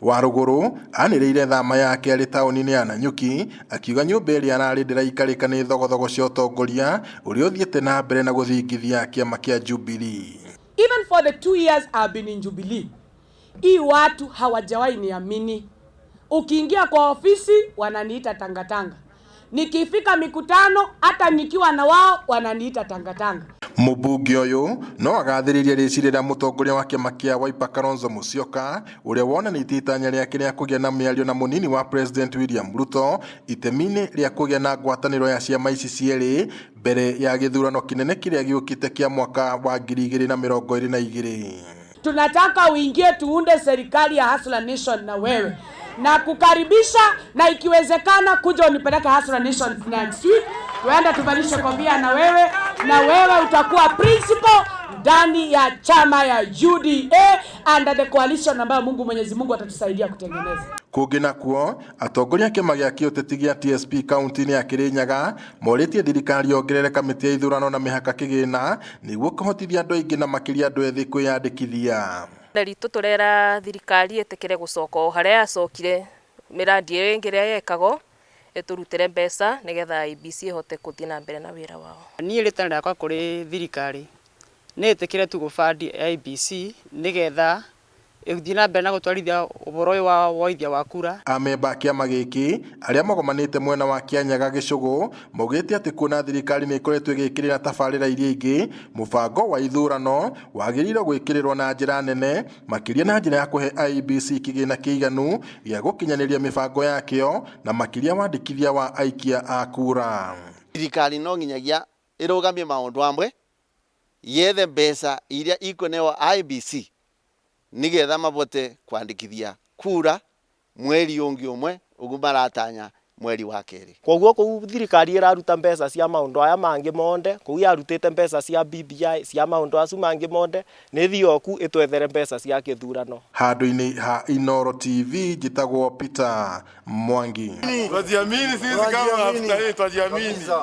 Warũgũrũ anĩrĩire thama yake arĩ taũni-inĩ ya Nanyuki akiuga nyũmba ĩrĩa ararĩ ndĩraikarĩka nĩ thogothogo cia ũtongoria ũrĩa ũthiĩte na mbere na gũthingithia kĩama kĩa Jubilee. Even for the 2 years I've been in Jubilee, hii watu hawajawahi niamini. Ukiingia kwa ofisi wananiita tangatanga, nikifika mikutano hata nikiwa na wao wananiita tangatanga. Mũmbunge ũyũ no agathĩrĩria rĩciria rĩa mũtongoria wa kĩama kĩa Wiper Kalonzo Musyoka ũrĩa wonanĩtie itanya rĩake rĩa kũgĩa na mĩario na mũnini wa President William Ruto itemi-inĩ rĩa kũgĩa na ngwatanĩro ya ciama ici cierĩ mbere ya gĩthurano kĩnene kĩrĩa gĩũkĩte kĩa mwaka wa 2022. Tunataka uingie tuunde serikali ya Hustler Nation na wewe na kukaribisha, na ikiwezekana kuja unipeleke Hustler Nation next week, tuende tuvalishe kofia na wewe, na wewe utakuwa principal ndani ya chama ya UDA under the coalition ambayo Mungu Mwenyezi Mungu atatusaidia kutengeneza. Kũngĩ nakuo atongoria a kĩama gĩa kĩũteti gĩa TSP kaunti-inĩ ya Kĩrĩnyaga morĩtie thirikari yongerere kamĩtĩ ya ithurano na mĩhaka kĩgĩna nĩguo kũhotithia andũ aingĩ na makĩria andũ ethĩ kwĩyandĩkithia. Ritũ tũrera thirikari ĩtĩkĩre gũcoka o harĩa yacokire mĩrandi ĩyo ĩngĩ ĩrĩa yekagwo ĩtũrutĩre mbeca nĩgetha IEBC ĩhote gũthiĩ na mbere na wĩra wao. Niĩ rĩtana rĩakwa kũrĩ thirikari nĩ ĩtĩkĩre tu gũ-fund IEBC nĩgetha ĩthiĩ na mbere na gũtwarithia ũhoro ũyũ wa woithia wa kura. Amemba a kĩama gĩkĩ arĩa magomanĩte mwena wa Kĩanyaga gĩcũgũ maugĩte atĩ kuona thirikari nĩ ĩkoretwo ĩgĩkĩrĩra tabarĩra iria ingĩ mũbango wa ithurano wagĩrĩirwo gwĩkĩrĩrwo na njĩra nene makĩria na njĩra ya kũhe IEBC kĩgĩna kĩiganu gĩa gũkinyanĩria mĩbango yakĩo na makĩria wandĩkithia wa aikia a kura. Thirikari no nginyagia ĩrũgamie maũndũ amwe yethe mbeca iria ikunewa IEBC nigetha mabote kwandĩkithia kura mweri ũngĩ ũmwe ũguo maratanya mweri wa kerĩ. Koguo kũu thirikari ĩraruta mbeca cia maũndũ aya mangĩ monde kũu yarutĩte mbeca cia BBI cia maũndũ acu mangĩ monde nĩ thioku ĩtwethere mbeca cia gĩthurano. Handũ-inĩ ha Inooro TV njĩtagwo Peter Mwangi. Twajiamini sisi kama after hii twajiamini.